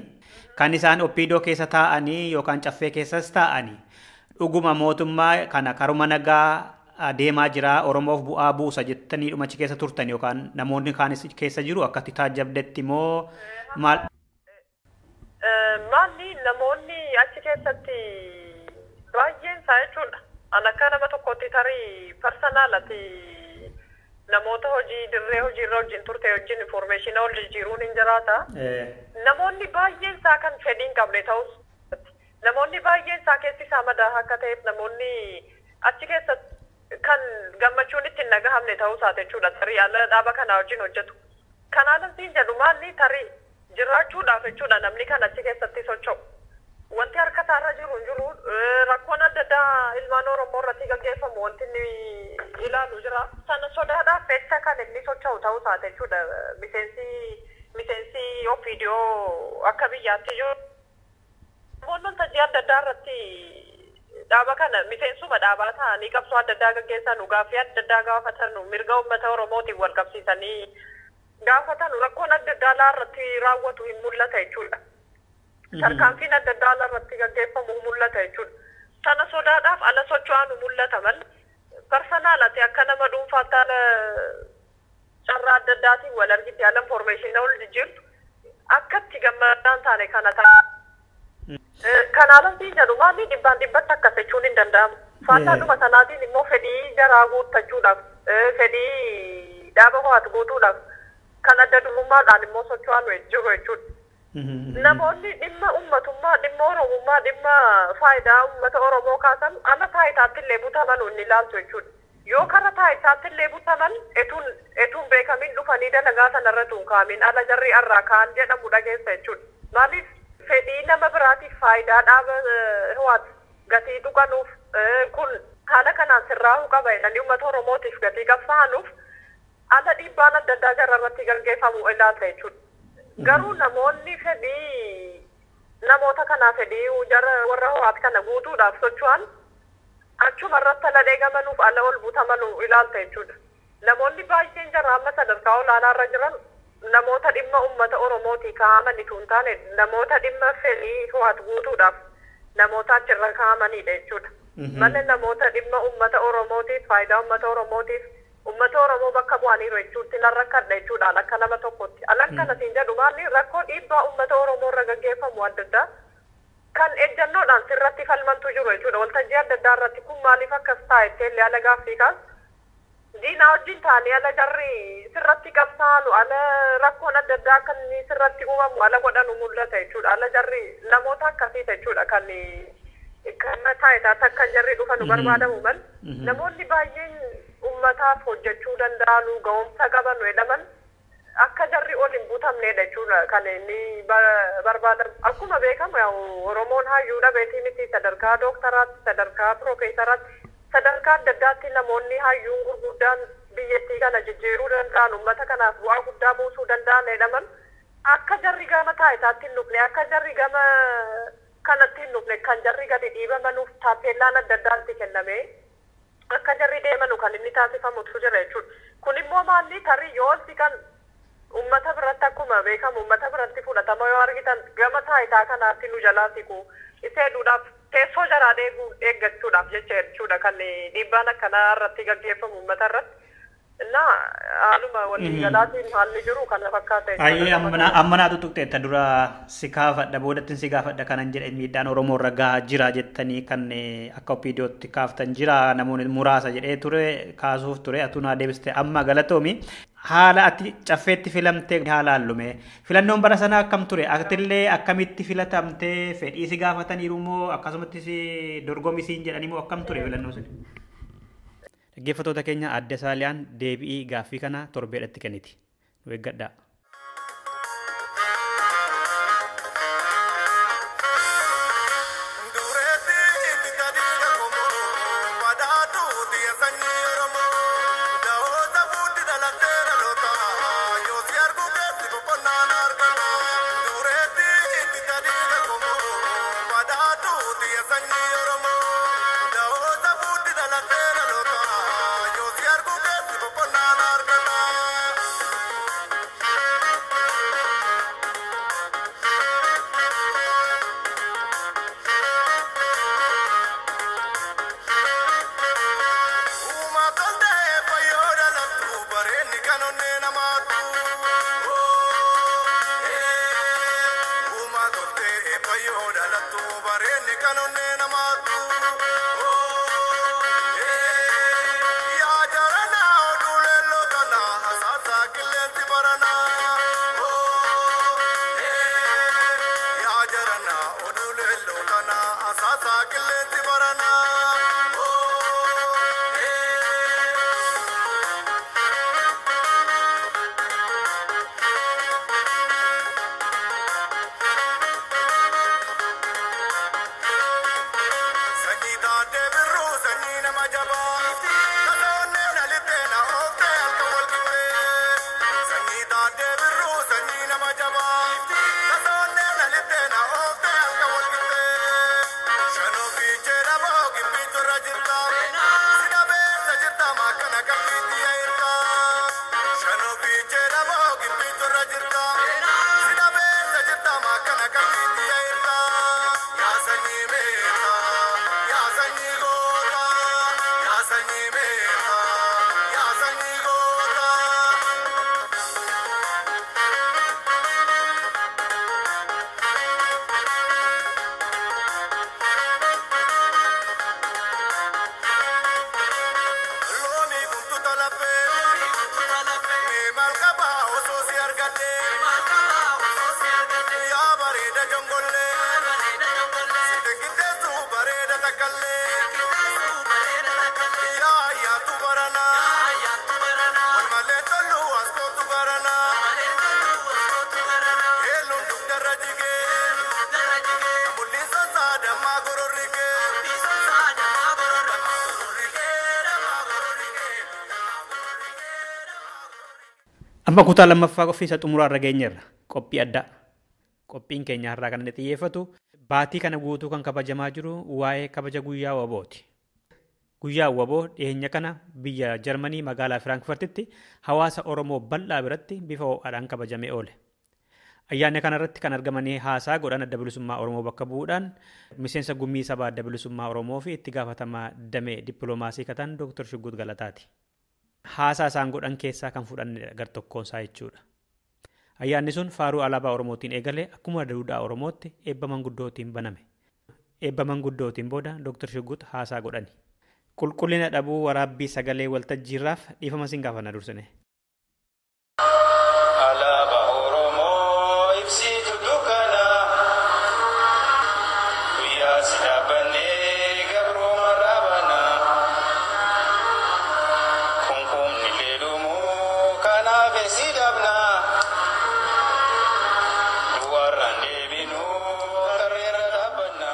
S3: kan isaan OPDO keessa taa'anii yookaan caffee keessas taa'anii dhuguma mootummaa kana karuma nagaa deemaa jira Oromoof bu'aa buusa jettanii dhuma achi keessa turtan yookaan namoonni kaanis keessa jiru akkatti taajjabdetti moo maal?
S5: Maalli namoonni achi keessatti baay'een isaa jechuudha. An akka nama tokkotti tarii parsanaalati namoota hojii dirree hojiirra wajjin turte wajjin informeeshina ol jijjiiruun hin jiraata. Namoonni baay'een isaa kan fedhii hin qabne ta'us namoonni baay'een isaa keessi isaa madaa akka ta'eef namoonni achi keessatti kan gammachuun itti hin dhagahamne ta'uu isaati jechuudha. Tarii ala dhaaba kanaa wajjin hojjetu. Kanaaf siin jedhu maalli tarii jiraachuudhaaf jechuudha namni kan achi keessatti socho'u. Wanti harka isaarra jiru hin jiru rakkoon adda addaa ilmaan Oromoo irratti gaggeeffamu wanti inni ilaalu jira. Sana sodaadhaaf jecha kan inni socho'u ta'uu isaati jechuudha. Miseensi OPDO akka biyyaatti jiru. Namoonni waltajjii adda addaa irratti dhaaba kana miseensuma dhaabaa ta'anii qabsoo adda addaa gaggeessan, gaaffii adda addaa gaafatan, mirga uummata Oromootiin wal qabsiisanii gaafatan rakkoon adda addaa alaa irratti raawwatu hin mul'ata jechuudha. Tarkaanfiin adda addaa alaa irratti gaggeeffamu mul'ata jechuudha. Sana sodaadhaaf ala socho'anu mul'ata malee parsanaalati akka nama dhuunfaatti ala carraa adda addaatiin wal argite ala informeeshina ol jijjiirtu akkatti gammadaan taane kana ta'a. Kanaaf siin jedhu maalli dhibbaan dhibbatti akkas jechuun hin danda'amu. Faallaadhuma sanaatiin immoo fedhii jaraa guuttachuudhaaf fedhii dhaaba ho'atu guutuudhaaf kan adda durummaadhaan immoo socho'an jiru jechuudha. Namoonni dhimma uummatummaa, dhimma Oromummaa, dhimma faayidaa uummata Oromoo kaasan ala taayitaatti illee butaman inni ilaaltu jechuudha. Yoo kara taayitaatti illee butaman etuun beekamin dhufanii dalagaa sanarra tuun kaamin ala jarri irraa kaan jedhamu dhageessa jechuudha. Maaliif fedhii nama biraatiif faayidaa dhaaba ho'atu gatii dhuganuuf kun haala kanaan sirraa'uu qaba jedhanii uummata Oromootiif gatii qabsaanuuf ala dhiibbaan adda addaa jara irratti gaggeeffamu ilaalta jechuudha. Garuu namoonni fedhii namoota kanaa fedhii jara warra ho'aat kana guutuudhaaf socho'an achuma irratti ala dheegamanuuf ala ol butamanuu ilaalta jechuudha. Namoonni baay'een jara amma sadarkaa olaanaarra jiran namoota dhimma uummata Oromootii kaa'amanitu hin taane namoota dhimma fedhii ho'aat guutuudhaaf namoota achirra kaa'amanidha jechuudha. Malee namoota dhimma uummata Oromootiif faayidaa uummata Oromootiif uummata Oromoo bakka bu'aniiru jechuutti nan rakkadha jechuudhaan akka nama tokkotti. Alan kana siin jedhu maalli rakkoo dhiibbaa uummata Oromoo irra gaggeeffamu adda addaa kan ejjannoodhaan sirratti falmantu jiru jechuudha. Waltajjii adda addaa irratti kun maaliif akkas taa'e illee ala gaaffii kaas Diinaa wajjin ta'anii ala jarri sirratti qabsaa'anu ala rakkoon adda addaa akka inni sirratti uumamu ala godhanu mul'ata jechuudha. Ala jarri namoota akkasii jechuudha kan kan taayitaatti akka jarri dhufanu barbaadamu mal namoonni baay'een uummataaf hojjechuu danda'anu ga'umsa qabanu jedhaman akka jarri ol hin butamnedha jechuudha kan inni barbaadamu. Akkuma beekamu Oromoon hayyuu dhabeetii miti sadarkaa dooktaraatti sadarkaa piroofeesaraatti sadarkaa adda addaatti namoonni hayyuun gurguddaan biyyattii kana jijjiiruu danda'an uummata kanaaf bu'aa guddaa buusuu danda'an jedhaman akka jarri gama taayitaatti hin dhufne akka jarri gama kanatti hin dhufne kan jarri gadi dhiibamanuuf taappeellaan adda addaatti kenname akka jarri deemanu kan inni taasifamutu jira jechuudha. Kun immoo maalli tarii yoo kan uummata biratti akkuma beekamu uummata biratti fudhatama yoo argitan gama taayitaa kanaatti nu jalaa siqu isee duudhaaf teessoo jaraa eeggachuudhaaf jecha jechuudha kan dhiibbaan akkanaa irratti gaggeeffamu uummata irratti. Innaa haaluma waliigalaatiin haalli jiru kana fakkaata.
S3: Ayyee amma naatu tuqxeetta dura si kaafadha boodattiin si gaafadha kanan jedhe miidhaan Oromoo irra gahaa jira jettanii kan akka OPDOtti kaaftan jira namoonni muraasa jedhee ture kaasuuf ture atuu naa deebiste amma galatoomi. Haala ati caffeetti filamtee haala hallume filannoon bara sanaa akkam ture atillee akkamitti filatamtee fedhii si gaafataniiru moo akkasumatti si dorgomi siin jedhanii moo akkam ture filannoo sun? Dhaggeeffattoota keenya adde Saaliyaan deebi'ii gaaffii kana torbeedhatti kenniti. Nu eeggadhaa. Amma kutaa lammaffaa qophii xumuraa irra geenyeerra. Qophii addaa. Qophiin keenya har'aa kan inni xiyyeeffatu baatii kana guutuu kan kabajamaa jiru waa'ee kabaja guyyaa WBOti. Guyyaa WBO dhiyeenya kana biyya Jarmanii magaalaa Firaankifartitti hawaasa Oromoo bal'aa biratti bifa ho'aadhaan kabajamee oole. Ayyaana kanarratti kan argamanii haasaa godhan adda bilisummaa Oromoo bakka bu'uudhaan miseensa gumii sabaa adda bilisummaa Oromoo fi itti gaafatamaa damee dippiloomaasii kataan Dr. Shugguut Galataati. Haasaa isaan godhan keessaa kan fudhanne gartokkoon isaa jechuudha. Ayyaanni sun faaruu alaabaa Oromootiin eegalee akkuma duudhaa Oromootti eebba manguddootiin baname. Eebba manguddootiin booda Dr. Shugguut haasaa godhani. Qulqullina dhabuu waraabbii sagalee waltajjiirraaf dhiifama siin gaafanna dursine.
S6: Alaabaa Oromoo ibsitu dukkana guyyaa si dhaabbannee gabrooma raabana kunkumni leelumuu kanaaf si dhabna duwarraan deebinuu tarreerra dhaabbanna.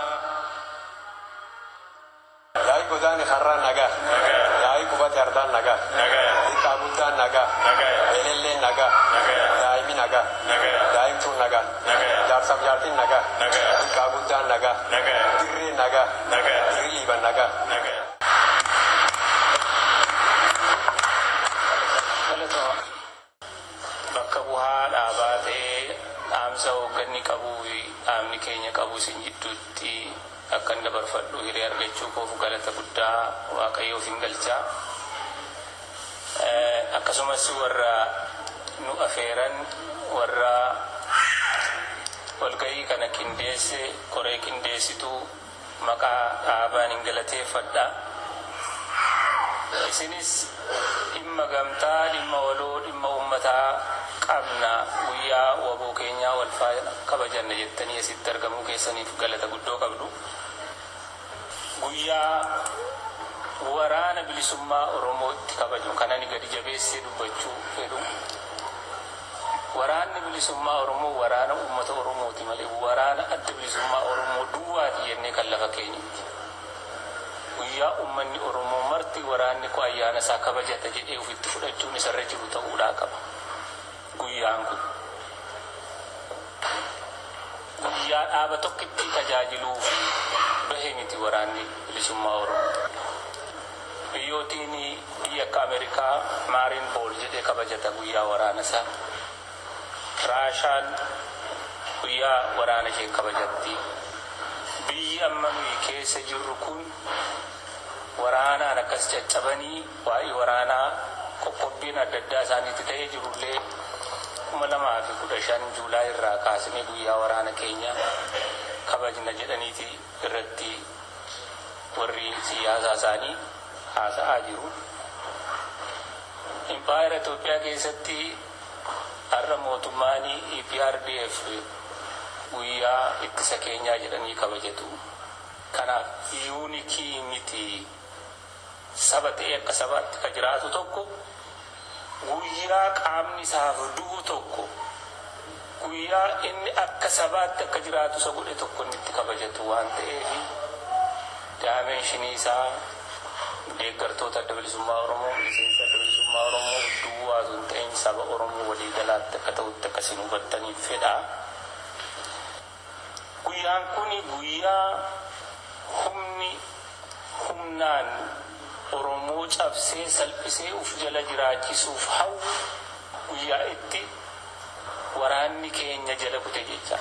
S7: Yaa'ii godaani har'aan nagaa. Yaa'ii qubate ardaan nagaa. Xiqqaa guddaan nagaa. Elelleen nagaa. Daa'imni nagaa. Daa'imtuun nagaa. Jaarsaaf jaartiin nagaa. Xiqqaa guddaan nagaa. Dirreen nagaa. Dirri liiban nagaa.
S6: Bakka bu'aa dhaabaa ta'ee dhaamsa hoogganni qabuu fi dhaabni keenya qabu isin jidduutti akkan dabarfadhu hiree argachuu koof galata guddaa Waaqayyoof hin galchaa. Akkasumas warra nu afeeran warra walgahii kana qindeesse koree qindeessituu maqaa dhaabaan hin galateeffadha. Isinis dhimma gamtaa, dhimma waloo, dhimma uummataa qabna guyyaa waboo keenyaa wal faana kabajanna jettanii asitti argamuu keessaniif galata guddoo qabdu. Guyyaa waraana bilisummaa Oromootti kabaju kan ani gadi jabeessee dubbachuu fedhu. Waraanni bilisummaa Oromoo waraana uummata Oromooti malee waraana adda bilisummaa Oromoo duwwaati jennee kan lafa keenyatti. Guyyaa uummanni Oromoo marti waraanni koo ayyaana isaa kabajata jedhee ofitti fudhachuun isarra jiru ta'uudhaa qaba. Guyyaan kun guyyaa dhaaba tokkitti tajaajiluu fi bahe miti waraanni bilisummaa Oromoo. Biyyootiin biyya akka Ameerikaa Maariin Bool jedhee kabajata guyyaa waraana isaa. Raashaan guyyaa waraana ishee kabajatti. Biyyi amma nuyi keessa jirru kun waraanaan akkas caccabanii waa'ee waraanaa qoqqobbiin adda addaa isaaniitti ta'ee jirullee 2015 Juulaay irraa kaasnee guyyaa waraana keenya kabajna jedhaniiti irratti warri siyaasaa isaanii haasa'aa jiru. Impaayera Itoophiyaa keessatti har'a mootummaan EPRDF guyyaa ittisa keenyaa jedhanii kabajatu. Kanaaf yuunikii miti saba ta'e akka sabaatti ka jiraatu tokko guyyaa qaamni isaaf du'u tokko guyyaa inni akka sabaatti akka jiraatu isa godhe tokko inni itti kabajatu waan ta'eef daamenshinii isaa deeggartoota adda bilisummaa Oromoo, miseensa adda bilisummaa Oromoo duwwaa osoo hin ta'in saba Oromoo waliigalaatti akka ta'utti akka isin hubattaniif fedha. Guyyaan kun guyyaa humni humnaan Oromoo cabsee salphisee uf jala jiraachisuuf hawwu guyyaa itti waraanni keenya jala kute jecha.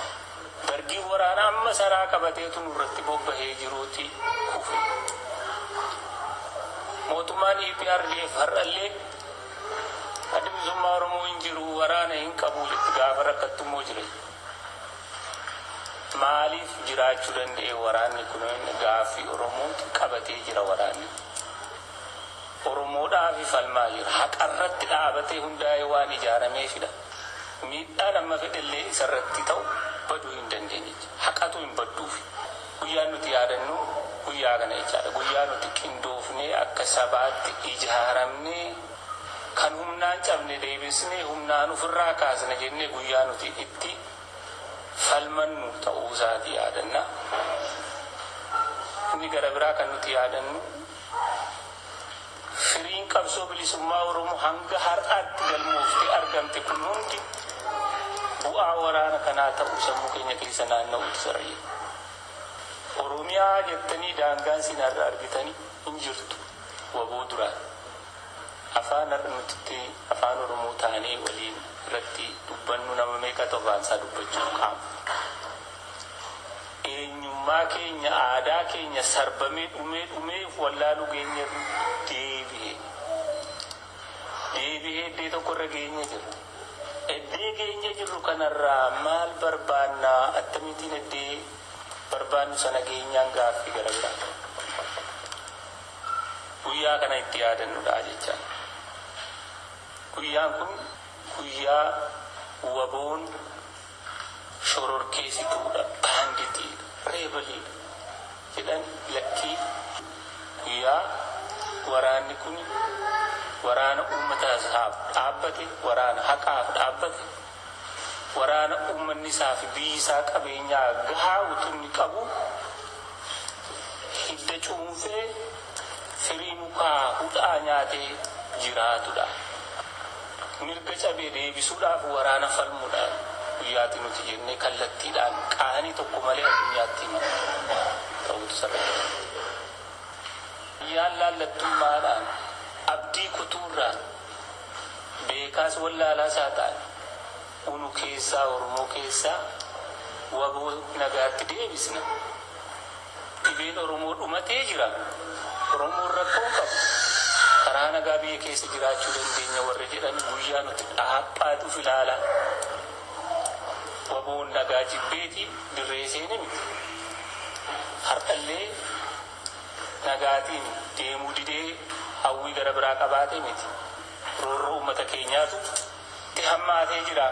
S6: Dargii waraana amma saraa qabateetu nurratti bobbahee jiruuti kufe. Mootummaan EPRDF har'allee adda bilisummaa Oromoo hin jiru waraana hin qabu jetti gaafa rakkattummoo jira. Maaliif jiraachuu danda'e waraanni kun gaaffii Oromooti qabatee jira waraanni. Oromoodhaaf falmaa jira. Haqarratti dhaabatee hundaa'ee waan ijaarameefidha. Miidhaan amma fedhellee isarratti ta'u baduu hin dandeenye. Haqatu hin badduufi. Guyyaan nuti yaadannu guyyaa kana jechaadha. Guyyaa nuti qindoofnee akka sabaatti ijaaramnee kan humnaan cabne deebisnee humnaan ofirraa kaasne jennee guyyaa nuti itti falmannu ta'uu isaati yaadanna. Inni gara biraa kan nuti yaadannu firiin qabsoo bilisummaa Oromoo hanga har'aatti galmooftee argamte kun hundi bu'aa waraana kanaa ta'uu sammuu keenya keessa naanna'uutu sarara jira. Oromiyaa jettanii daangaan sin har'a argitanii hin jirtu waboo duraan. Afaan har'a nuti afaan Oromoo taanee waliin irratti dubbannu nama meeqatu afaan isaa dubbachuu qaama. Eenyummaa keenya aadaa keenya sarbamee dhumee dhumee wallaaluu keenya deebi'ee. Deebi'ee iddoo tokkorra geenye jirra. Iddoo geenye jirru kanarraa maal barbaannaa akkamittiin iddoo barbaannu sana geenyaan gaaffii gara biraa. Guyyaa kana itti yaadannudha jecha. Guyyaan kun guyyaa waboon shororkeessituudha, baanditiidha, reebaliidha jedhan lakkii guyyaa waraanni kun waraana uummata isaaf dhaabbate, waraana haqaaf dhaabbate, waraana uummanni isaa fi biyyi isaa qabeenyaa gahaa utuu inni qabu hidda cuunfee firii mukaa hudhaa nyaatee jiraatudha. Mirga cabee deebisuudhaaf waraana falmuudhaan guyyaatti nuti jennee kallattiidhaan qaanii tokko malee addunyaatti himan ta'utu sarara. Guyyaan laallattummaadhaan abdii kutuurraan beekaas wallaalaas haa ta'an unu keessaa Oromoo keessaa waboo nagaatti deebisna. Dhibeen Oromoo dhumatee jira. Oromoon rakkoo qabu. Karaa nagaa biyya keessa jiraachuu dandeenya warra jedhan guyyaa nuti dhaaphaatuuf ilaala. Waboon nagaa jibbeeti dirree seene miti. Har'allee nagaatiin deemuu didee hawwii gara biraa qabaate miti. Roorroo uummata keenyaatu itti hammaatee jira.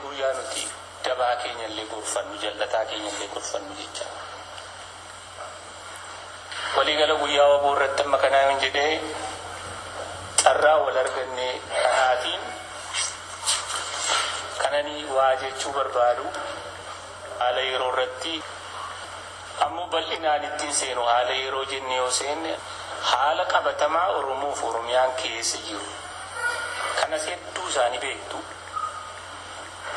S6: Guyyaa nuti dabaa keenyallee gorfannu, jallataa keenyallee gorfannu jecha. Waliigala guyyaa waboo irratti amma kanaa yoon jedhee carraa wal arganne kanaatiin kananii waa jechuu barbaadu haala yeroo irratti ammoo bal'inaan ittiin seenu haala yeroo jenne yoo seenne haala qabatamaa Oromoof Oromiyaan keessa jiru. Kanas hedduu isaanii beektu.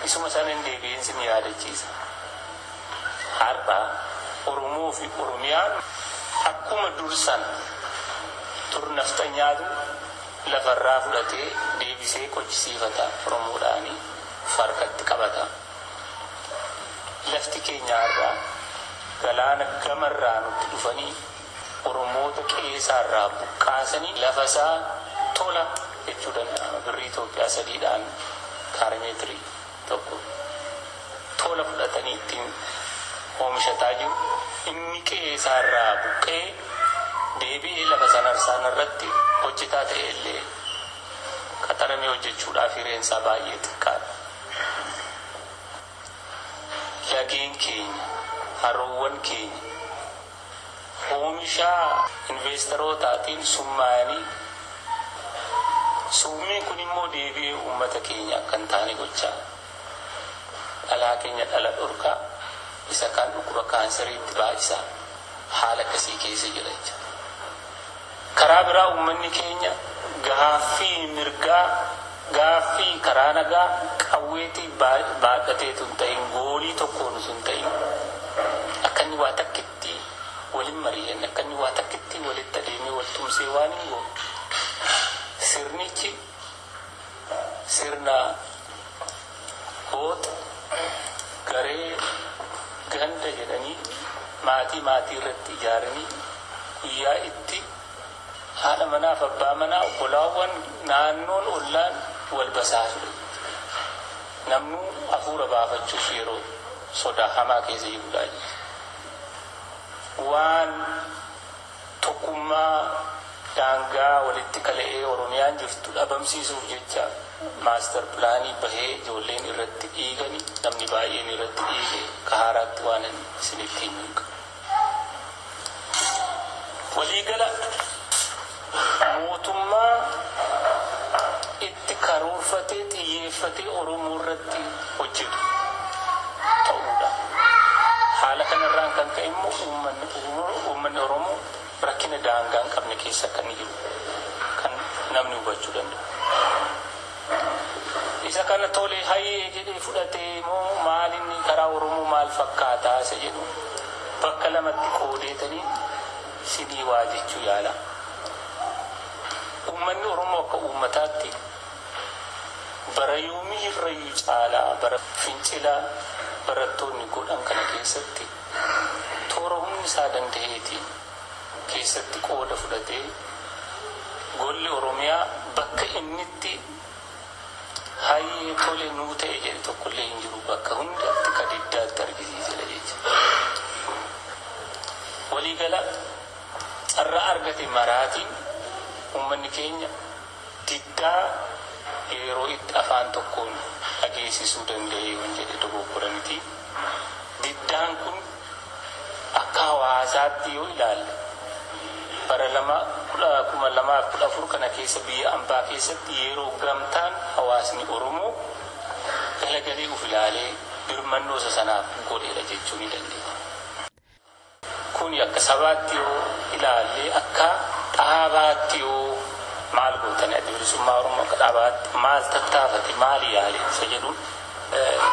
S6: Isuma sana hin deebi'insi ni yaadachiisa. Har'a Oromoo fi Oromiyaan akkuma dursan dur nafxanyaatu lafarraa fudhatee deebisee qochisiifata Oromoodhaanii farkatti qabata. Lafti keenya har'aa galaana gamarraa nutti dhufanii Oromoota qe'eesaarraa buqqaasanii lafasaa tola jechuu danda'ama. Birrii Itoophiyaa 3dhaan kaarimeetirii tokko tola fudhatanii ittiin oomishataa jiru. Inni qe'eesaarraa buqqee deebi'ee lafa sanarsaan irratti hojjetaa ta'e illee qaxaramee hojjechuudhaaf hireensaa baay'ee xiqqaadha. Lageen keenya, haroowwan keenya oomishaa investerootaatiin summaa'anii summiin kun immoo deebi'ee uummata keenya akka hin taane gochaa dhalaa keenya dhala dhorkaa isa kaan dhukkuba kaansariitti baay'isaa haala akkasii keessa jira jecha. Karaa biraa uummanni keenya gaaffii mirgaa gaaffii karaa nagaa qawweetii baadhateetu hin ta'in goolii tokkoon hin ta'in akka inni waa takkitti waliin mari'anne akka inni waa takkitti walitti adeemee wal tumsee waan hin goone. Sirnichi sirna goota garee ganda jedhanii maatii maatii irratti ijaaranii guyyaa itti haadha manaaf abbaa manaa obbolaawwan naannoon ollaan wal basaasudha. Namnuu hafuura baafachuuf yeroo sodaa hamaa keessa jirudha jechuudha. Waan tokkummaa daangaa walitti kala'ee Oromiyaan jirtu dhabamsiisuuf jecha maaster pilaanii bahee ijoolleen irratti dhiigani namni baay'een irratti dhiige kahaaraatti waan isinitti himu. Waliigala mootummaa itti karoorfatee xiyyeeffatee Oromoo irratti hojjetu ta'uudha. Haala kanarraan kan ka'e immoo uummanni Oromoo rakkina daangaa hin qabne keessa kan jiru kan namni hubachuu danda'u. Isa kana tole hayyee jedhee fudhatee moo maal inni karaa Oromoo maal fakkaataa isa jedhu bakka lamatti qoodeetanii sinii waa jechuu yaala. Uummanni Oromoo akka uummataatti bara yoomii irrayyuu caalaa bara fincilaa barattoonni godhan kana keessatti toora humni isaa danda'eetiin keessatti qooda fudhatee golli Oromiyaa bakka innitti hayyee tole nuu ta'e jedhe tokkollee hin jiru bakka hundatti ka diddaatti argisiisedha jecha. Waliigala Carraa argate maraatiin uummanni keenya diddaa yeroo itti afaan tokkoon dhageessisuu danda'e yoon jedhe dogoggora miti. Diddaan kun akka hawaasaatti yoo ilaalle bara 2014 kana keessa biyya ambaa keessatti yeroo gamtaan hawaasni Oromoo galagalee of ilaalee birmannoo isa sanaaf godheedha jechuu ni dandeenya. Kuni akka sabaatti yoo ilaalle akka dhaabaatti yoo maal gootanii adda bilisummaa Oromoo akka dhaabaatti maal tattaafate maal yaale isa jedhuun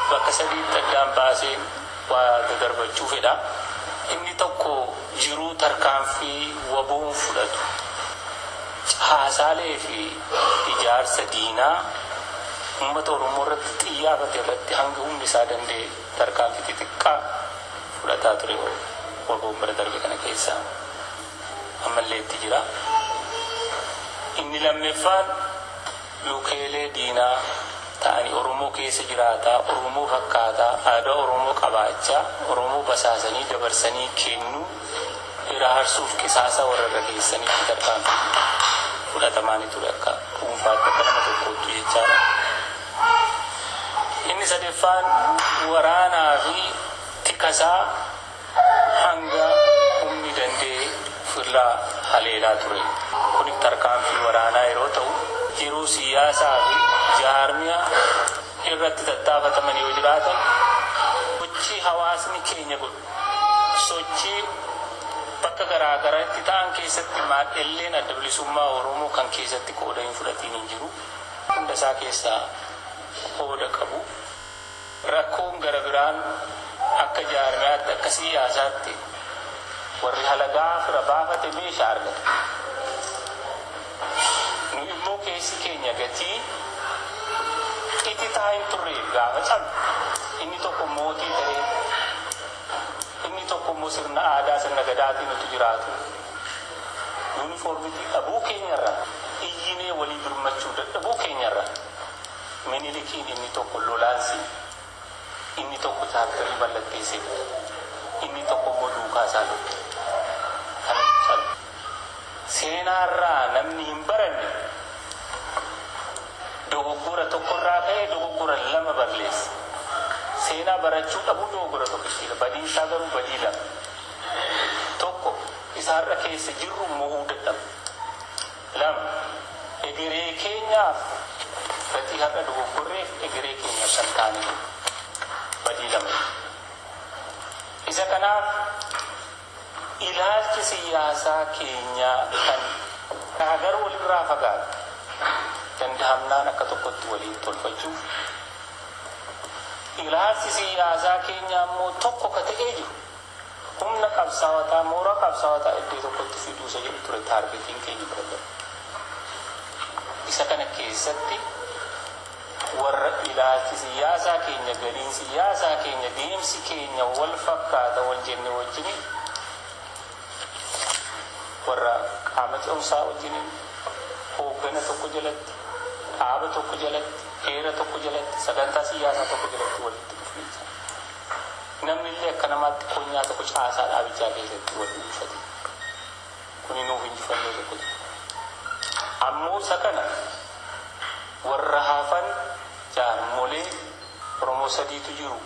S6: bakka sadiitti addaan baaseen waa dadarbachuu fedha. Inni tokko jiruu tarkaanfii waboon fudhatu haasaalee fi ijaarsa diinaa uummata Oromoo irratti xiyyaafate irratti hanga humni isaa danda'e tarkaanfii xixiqqaa fudhataa ture waboon bara darbe kana keessa ammallee itti jira. Inni lammaffaan lukeelee diinaa ta'anii Oromoo keessa jiraataa, Oromoo fakkaataa, aadaa Oromoo qabaachaa, Oromoo basaasanii dabarsanii kennuu, hiraarsuuf qisaasa warra irra geessanitti tarkaanfii fudhatamaanii ture akka dhuunfaatti akka nama tokkootti jechaadha. Inni sadaffaan waraanaa fi tikasaa hanga humni danda'e ofirraa haleelaa ture. Kun tarkaanfii waraanaa yeroo ta'u jiruu siyaasaa fi jaarmiya irratti tattaafataman yoo jiraatan sochii hawaasni keenya godhu sochii bakka garaa garaatti ta'an keessatti maadhelleen adda bilisummaa Oromoo kan keessatti qooda hin fudhatiin hin jiru. Hunda isaa keessaa qooda qabu. Rakkoon gara biraan akka jaarmiyaatti akka siyaasaatti warri halagaa fira baafate meeshaa argata. Nu immoo keessi keenya gatii ititaa hin turreef gaafa cabu inni tokko mootii ta'ee inni tokko immoo sirna aadaa sirna gadaatiin nuti jiraatu. Yuunifoormitii dhabuu keenyarra iyyinee walii birmachuu dadhabuu keenyarra Minilikiin inni tokko lolaansi inni tokko chaartarii mallatteessee inni tokko immoo duukaa isaa lole. Kana cabu. Seenaarraa namni hin baranne dogoggora tokkorraa ka'ee dogoggora lama balleessa. Seenaa barachuu dhabuu dogoggora tokko ishiidha. Badiin isaa garuu badii lama. Tokko isaarra keessa jirru mo'uu dadhabu. Lama egeree keenyaaf gatii har'a dogoggorreef egeree keenya kan taane badii lama. Isa kanaaf ilaalchi siyaasaa keenyaa kan garaagara walirraa fagaatu dandahamnaan akka tokkotti waliin tolfachuuf ilaalchi siyaasaa keenyaa immoo tokko ka ta'ee jiru humna qabsaawataa mooraa qabsaawataa iddoo tokkotti fiduu isa jedhu ture taargetiin keenya bira galu. Isa kana keessatti warra ilaalchi siyaasaa keenya galiin siyaasaa keenya deemsi keenya wal fakkaata wal jenne wajjiniin warra qaama ce'umsaa wajjiniin hooggana tokko jalatti dhaaba tokko jalatti heera tokko jalatti sagantaa siyaasaa tokko jalatti walitti dhufnee jira. Namni illee akka namaatti konyaa tokko caasaa dhaabichaa keessatti wal dhuunfate. Kuni nuuf injifannoo tokko ture. Ammoo isa kana warra hafan jaarmolee Oromoo sadiitu jiru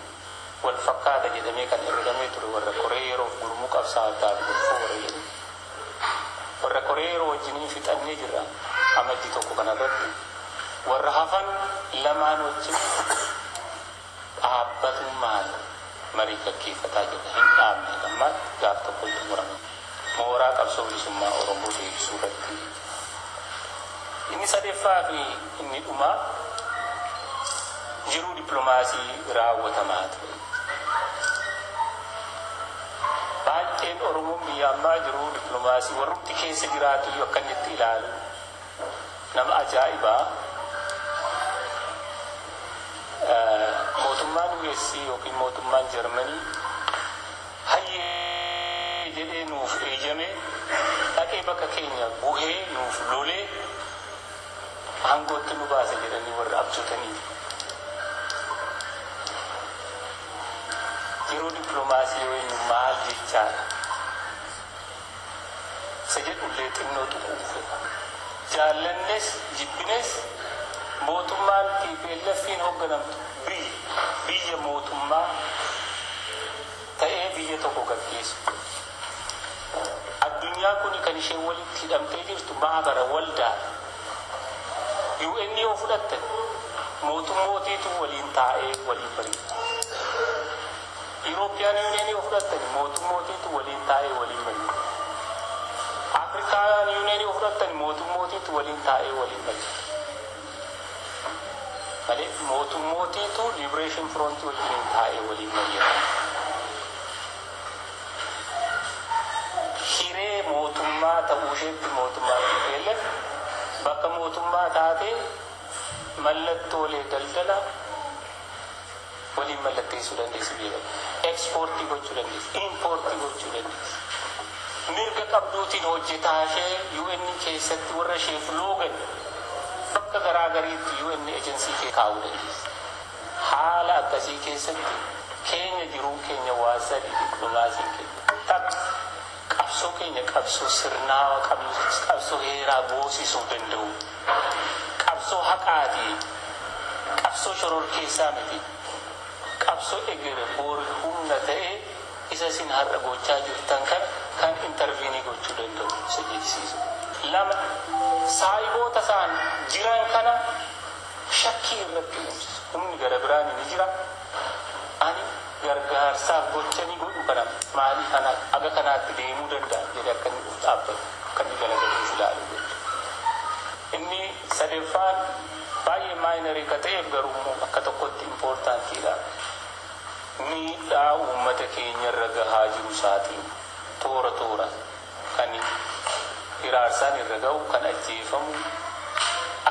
S6: wal fakkaata jedhamee kan herregamee ture warra koree yeroof gurmuu qabsaa'aa fi gurfuu warra jedhu. Warra koree yeroo wajjiniin fixannee jirra amajji tokko kanarratti. Warra hafan lamaan wajjin dhaabbatummaan marii gaggeeffataa jirra. Hin dhaabne gammaatti gaaf tokko hin xumurame. Mooraa qabsoo bilisummaa Oromoo deebisuu irratti. Inni sadaffaa fi inni dhumaa jiruu dippiloomaasii raawwatamaa ture. Baay'een Oromoon biyya ammaa jiruu dippiloomaasii warrumti keessa jiraatu iyyuu akka inni itti ilaalu nama ajaa'ibaa. Mootummaan US yookiin mootummaan Jarmanii hayyee jedhee nuuf eeyyame dhaqee bakka keenya buhee nuuf lolee aangootti nu baase jedhanii warra abjotanii. Yeroo dippiloomaasii yoo jennu maal jechaadha? Isa jedhullee xinnoo tuquu fedha. Jaallannes jibbines mootummaan TPLF'n hoogganamtu biyya mootummaa ta'ee biyya tokko gaggeessu. Addunyaan kun kan isheen walitti hidhamtee jirtu maabara waldaa. UN yoo fudhatte mootummootiitu waliin taa'ee waliin mari'ata. European Union yoo fudhatte mootummootiitu waliin taa'ee waliin mari'ata. Afrikaan Union yoo fudhattan mootummootiitu waliin taa'ee waliin mari'ata. Malee mootummootiitu Liberation Front wajjin taa'ee waliin mari'ata. Hiree mootummaa ta'uu isheetti mootummaa TPLF bakka mootummaa taatee mallattoolee daldala waliin mallatteessuu dandeessu biyya kana. Ekspoortii gochuu dandeessu, impoortii gochuu dandeessu. Mirga qabduutiin hojjetaa ishee UN keessatti warra isheef loogan bakka garaa gariitti UN ejensii kee kaa'uu dandeessu. Haala akkasii keessatti keenya jiruun keenya waa sadi diplomaasiin keenya. Takka qabsoo keenya qabsoo sirnaawa qabsoo heeraa goosisuu danda'u. Qabsoo haqaati. Qabsoo shororkeessaa miti. Qabsoo egere boori humna ta'ee isa isin har'a gochaa jirtan kan interviinii gochuu danda'u isa jechisiisu. Lama saayiboota isaan jiran kana shakkii irratti uumsisu. Humni gara biraan ni jira. Ani gargaarsaaf gochanii godhu kana maalii kana aga kanaatti deemuu danda'a jedhee akka inni of dhaabbatu akka inni galagaluuf ilaalu jechuudha. Inni sadeeffaan baay'ee maayinarii ka ta'eef garuu immoo akka tokkotti impoortaantiidha. Miidhaa uummata keenya irra gahaa jiru saaxilu toora toora kan hiraarsaan irra gahu kan ajjeefamu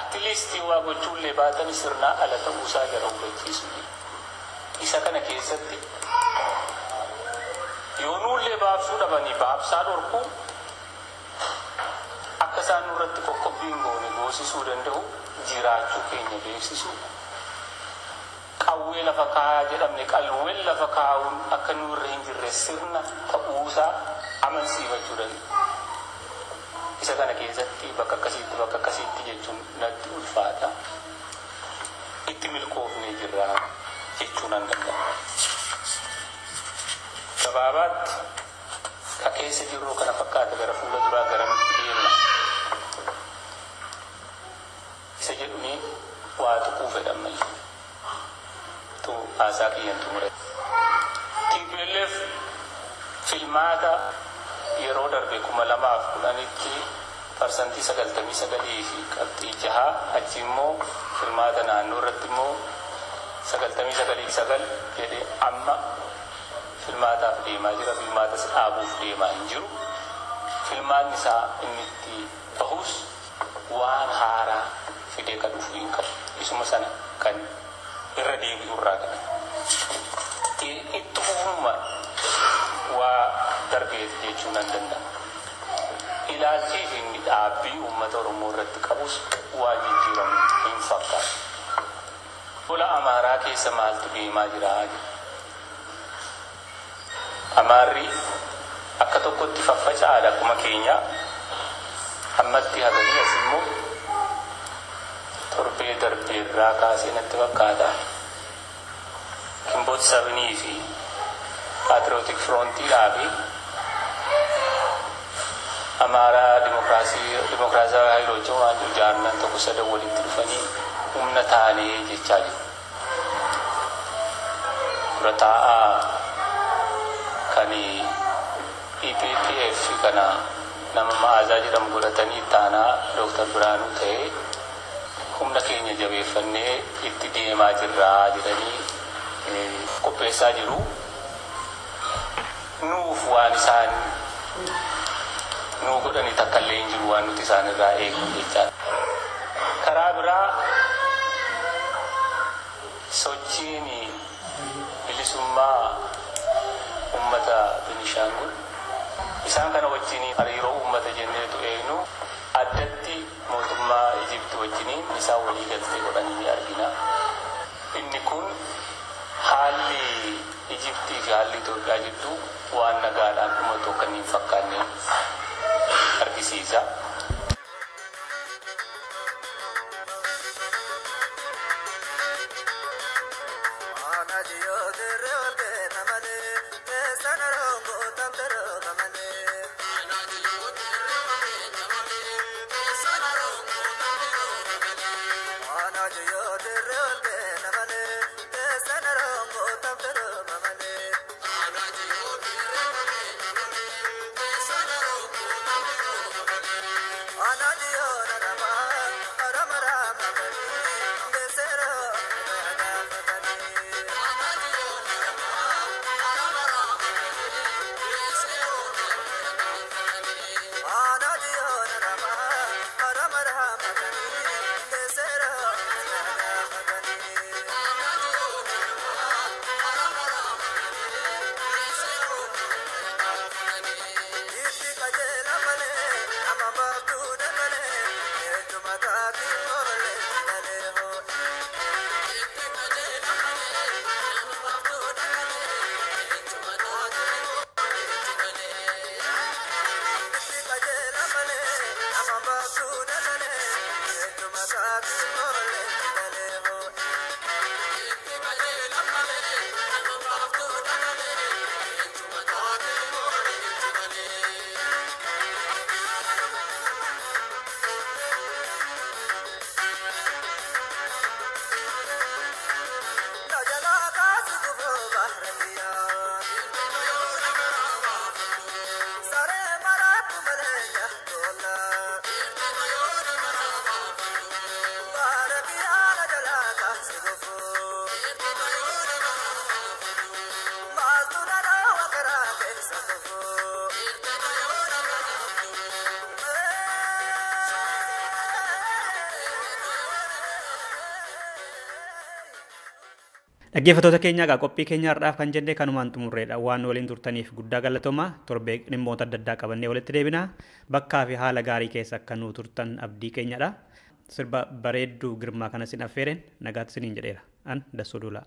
S6: atiliistii waa gochuullee baatan sirnaa ala ta'uusaa jara hubachiisu. Isa kana keessatti yoo nuullee baabsuu dhabanii baabsaa dhorkuu akka isaan nurratti qoqqobbiin goone goosisuu danda'u jiraachuu keenya beeksisu. Qawwee lafa kaa'aa jedhamne qalween lafa kaa'uun akka nu irra hin jirre sirna ta'uusaa amansiifachuu danda'u. Isa kana keessatti bakka akkasiitti jechuun natti ulfaata. Itti milkoofnee jirra jechuu nan danda'a. Gabaabaatti ka keessa jirru kana fakkaata gara fuula duraa garamitti deemna. Isa jedhuni waa tuquu fedhan malee. Tu haasaa kiyyan xumure. TPLF filmaata yeroo darbe 2010tti 99% fi qabxii 6 achi immoo filmaata naannoo irratti immoo 99.9 jedhee amma filmaataaf deemaa jira. Filmaatas dhaabuuf deemaa hin jiru. Filmaanni isaa inni itti bahus waan haaraa fidee kan dhufu hin qabu. Isuma sana kan irra deebi'u irraa kana. Itti fufuma waa darbeeti jechuu nan danda'a. Ilaalchii fi inni dhaabbii uummata Oromoo irratti qabus waa jijjiiramu hin fakkaatu. Lola Amaaraa keessa maaltu deemaa jira jedha. Amaarri akka tokkotti faffaca'aadha akkuma keenya. Ammatti haganii as immoo torbee darbeerraa kaasee natti fakkaata. Gimboot 7 fi Patriotic Frontiidhaa fi Amaaraa Dimokiraasiyaa Haayiloochii waan jiru jaarmaan tokko sadan walitti dhufanii humna taanee jechaa jiru. Dura taa'aa kan EPPF kana nama Ma'aazaa jedhamu godhatanii ittaanaa Dooktar Biraanuu ta'ee humna keenya jabeeffannee itti deemaa jirraa jedhanii qopheessaa jiru. Nuuf waan isaan nuu godhani takka illee hin jiru waan nuti isaan irraa eegnu jechaadha. Karaa biraa sochiin bilisummaa uummata Beenishaangul isaan kana wajjin hariiroo uummata jenneetu eegnu addatti mootummaa Ijipti wajjiniin isaan walii galtee godhanii ni argina. Inni kun haalli Ijiptii fi haalli Itoophiyaa jidduu waan nagaadhaan dhumatu akka hin fakkaanne argisiisa.
S3: Dhaggeeffattoota keenya egaa qophii keenya har'aaf kan jenne kanumaan xumurreedha. Waan waliin turtaniif guddaa galatoomaa. Torbee dhimmoota adda addaa qabannee walitti deebina. Bakkaa fi haala gaarii keessa akka nuu turtan abdii keenyadha. Sirba bareedduu Girmaa kana sin affeereen nagaatti siniin jedheera. An Dassuu Duulaa.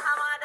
S8: Hamada.